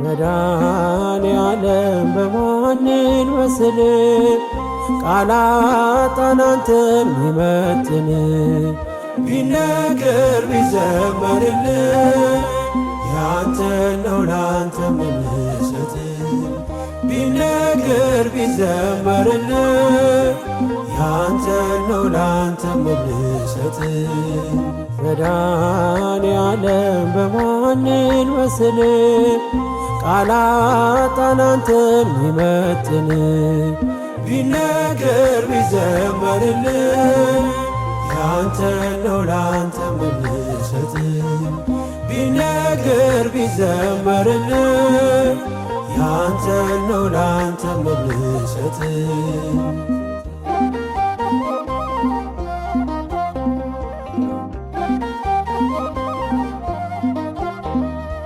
መድኃኔዓለም በማንን መስል ቃላት አንተን ሚመጥን ቢነገር ቢዘመርልህ ያንተን ነው ላንተ ምንሰጥ ቢነገር ቢዘመርልህ ያንተን ነው ላንተ ምንሰጥ መድኃኔዓለም በማንን መስል ቃላት አንተን ሚመጥን ቢነገር ቢዘመርልህ ያንተን ነው ላንተ ምንሰጥ ቢነገር ቢዘመርልህ ያንተን ነው ላንተ ምንሰጥ።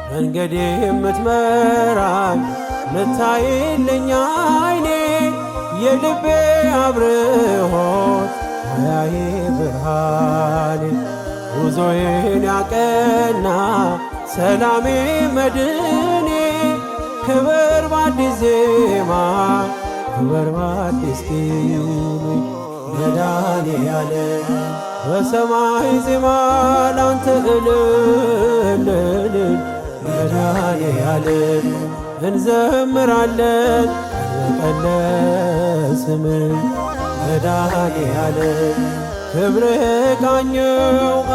መንገዴ የምትመራኝ ምታይልኝ አይኔ የልቤ አብርሆት ማያዬ ብርሃኔ ጉዞዬን ያቀና ሰላሜ መድኔ ክብር በአዲስ ዜማ ክብር በአዲስ ቅኔ መድኃኔዓለም በሰማይ ዜማ ላንተ እልል እልል መድኃኔዓለም እንዘምራለን ቀን በቀን ስምህ መድኃኔዓለም ክብር ቃኘው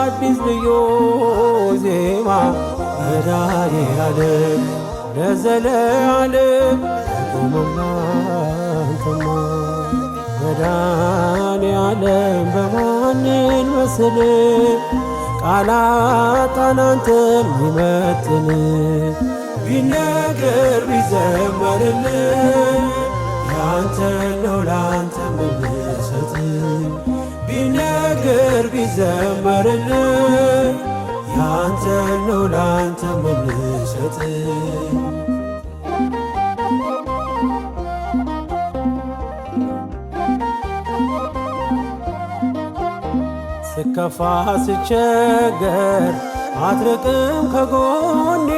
አዲስ ልዩ ዜማ መድኃኔዓለም ለዘለዓለም ቆመና አንተማ መድኃኔዓለም በማንን መስል ቃላት አንተን ሚመጥን ቢነገር ቢዘመርልህ ያንተን ነው ላንተ ምንሰጥ ቢነገር ቢዘመርልህ ያንተን ነው ላንተ ምንሰጥ። ስከፋ ስቸገር አትርቅም ከጎኔ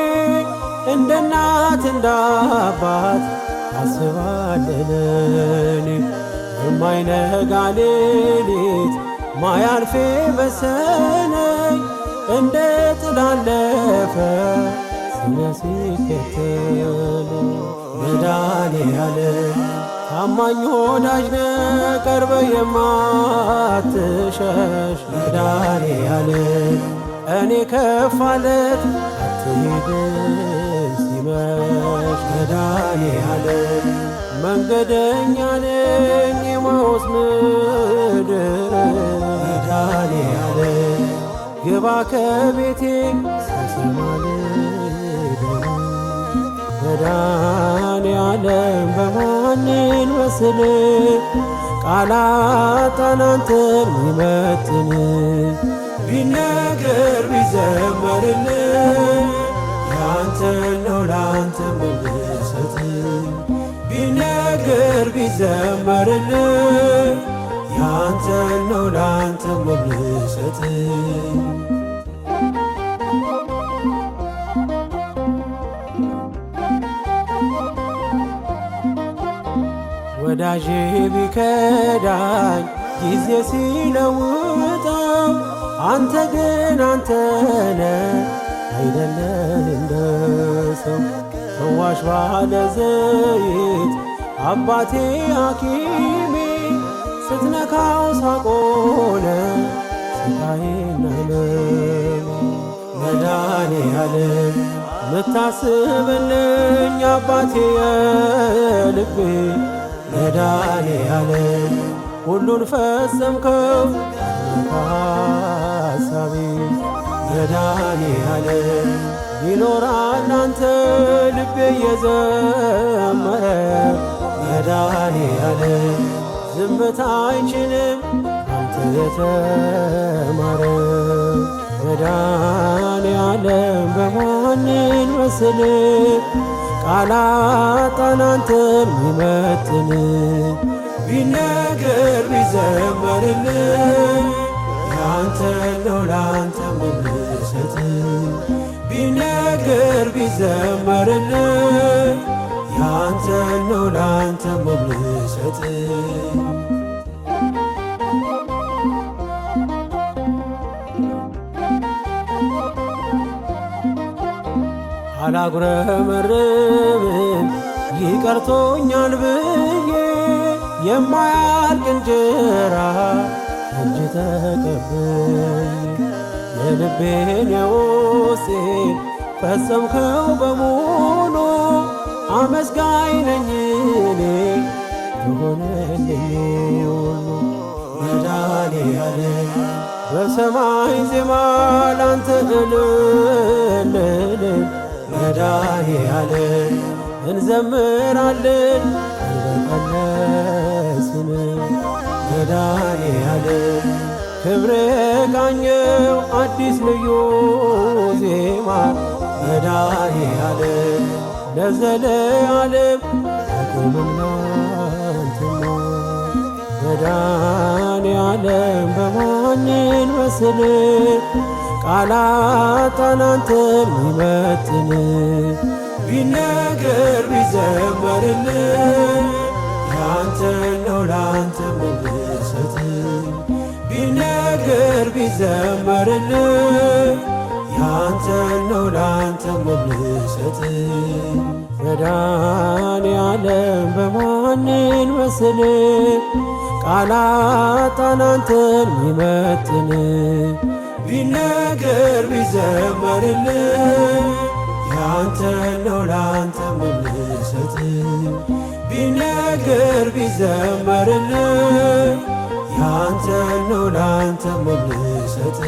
እንደ እናት እንደ አባት ታስባለህ ለኔ የማይነጋ ሌሊት ማያልፍ መሰለኝ እንደ ጥላለፈ ስሜ ሲከተል መድኃኔዓለም ታማኝ ወዳጅ ነህ ቀርበህ የማትሸሽ መድኃኔዓለም እኔ ከፋለት አትሄድም ሲመሽ መድኃኔዓለም መንገደኛ ነኝ የማውስ ምድር መድኃኔዓለም ግባ ከቤቴ ሳይሰማ ልደር መድኃኔዓለም በማንን መስል ቃላት አንተን ሚመጥን ቢነገር ቢዘመርልህ ያንተን ነው ላንተ ምንሰጥ ቢነገር ቢዘመርልህ ያንተን ነው ላንተ ምንሰጥ። ወዳጄ ቢከዳኝ ጊዜ ሲለውጠው አንተ ግን አንተ ነህ አይደለም እንደ ሰው ፈዋሽ ባለ ዘይት አባቴ ሐኪሜ ስትነካው ሳቆነ ስቃዬና ሕመሜ መድኃኔዓለም ምታስብልኝ አባቴ የልቤ መድኃኔዓለም ሁሉን ፈጸምከው ከሐሳቤ መድኃኔዓለም ይኖራል አንተ ልቤ እየዘመረ መድኃኔዓለም ዝምታ አይችልም አንተ የተማረ መድኃኔዓለም በማንን መስል ቃላት አንተን ሚመጥን ቢነገር ቢዘመርልህ ያንተን ነው ላንተ ምንሰጥ ቢነገር ቢዘመርልህ ነው ላንተ የምንሰጥ። አላጉረመርምም ይቀርቶኛል ብዬ፣ የማያልቅ እንጀራ እጅ ተቀብዬ፣ የልቤን የውስጤን ፈጸምከው በሙሉ፣ አመስጋኝ ነኝ እኔ የሆነልኝ ሁሉ። መድኃኔዓለም በሰማይ ዜማ ላንተ እልል መድኃኔዓለም እንዘምራለን በቀን መድኃኔዓለም ክብር ቃኘው አዲስ ልዩ ዜማ መድኃኔዓለም ለዘለዓለም አይቆምም ላንተማ። መድኃኔዓለም በማንን መስል? ቃላት አንተን ሚመጥን ቢነገር ቢዘመርልን ያንተን ነው ላንተ ምንሰጥ፣ ቢነገር ቢዘመርልን ያንተን ነው ላንተ ምንሰጥ። መድኃኔዓለም በማንን መስል? ቃላት አንተን ሚመጥን ቢነገር ቢዘመርልን ያንተን ነው ላንተ ምንሰጥ፣ ቢነገር ቢዘመርልን ያንተን ነው ላንተ ምንሰጥ።